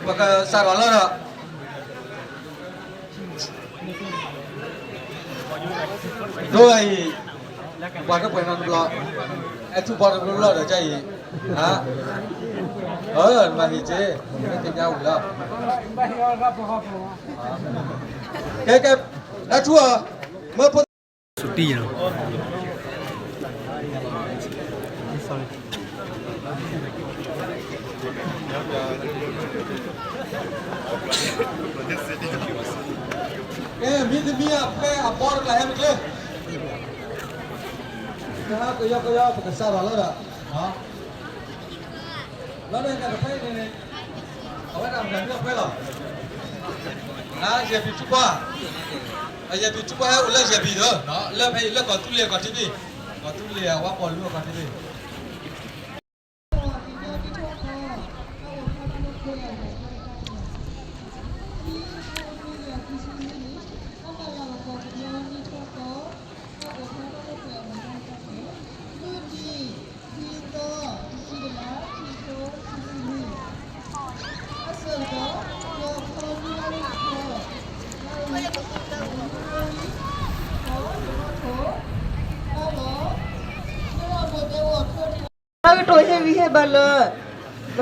ပကစးထီၣ်လီၤဒီး ဒ်အံၤ, ပှၤတပှဲၤနီတဘျီ, အဲၣ်ထူၣ်ဘီတဘျီဘျီဒီး ကဲအံၤ, အၢ နမၤဟံၣ်က့ၤ, မ့ၢ်သ့ၣ်ညါဝံၤလီၤ. ကဲကဲ, အဲၣ်ထူၣ်ဧၢ, မၢဖိ စူတံၢ်လီၤ. ကဲ မ့တမ့ၢ်အဖဲအဘီတဖျၢၣ်ဟဲမ့ၢ်ကျဲ, ကဟးကယီကယီ ပကစးထီၣ်လီၤဒီး, လီၤန့ၣ်တဖဲန့ၣ်, အဝဲဒၣ်မတၤဒုးအဖဲလီၤ. ယဲၢ်ပံၤထူၣ်ပှၢ်, ယဲၢ်ပံၤထူၣ်ပှၢ်ဟဲအိၣ်လၢယဲၢ်ပံၤဒီး, လၢဖဲအံၤလၢကီၢ်သူလ့ၤအခီၣ်ထံးန့ၣ်, ကီၢ်သူလ့ၤအဝဲပီၣ်လူၤအခီၣ်ထံးန့ၣ် တၢ်ကတိၤဟ့ၣ်ဂံၢ်ဟ့ၣ်ဘါလၢ သ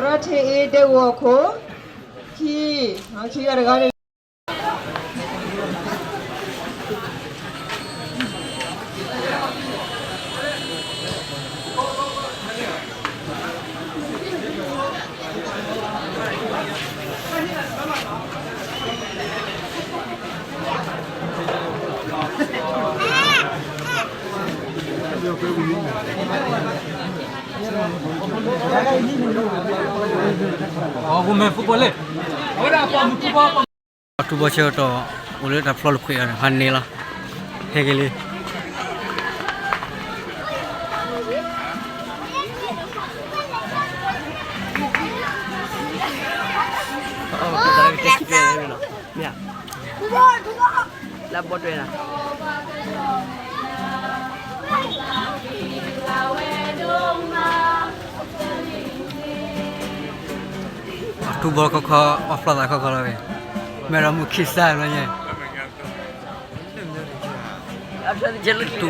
ရၣ်ထ့အ့ဒဲကဝီၤခိၣ်, ခံ, ခံဂၤတဂၤန့ၣ် အီၣ်ထူဘီဆၢကတီၢ် အိၣ်လၢတၢ်ဖျီတခွဲးအီၤန့ၣ် ဟးန့ၢ်လီၤ, ဟဲက့ၤလံ. လၢဘီတွဲနၤ အီၣ်ထူဘီခီခီ အီၣ်ဖျီသးခီခီလီၤဝဲ, မ့ၢ်ဒီးမုၢ်ခံစါလီၤညါ, အီၣ်ထူဘီ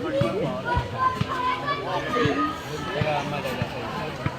ခီခီ, ပှၤသး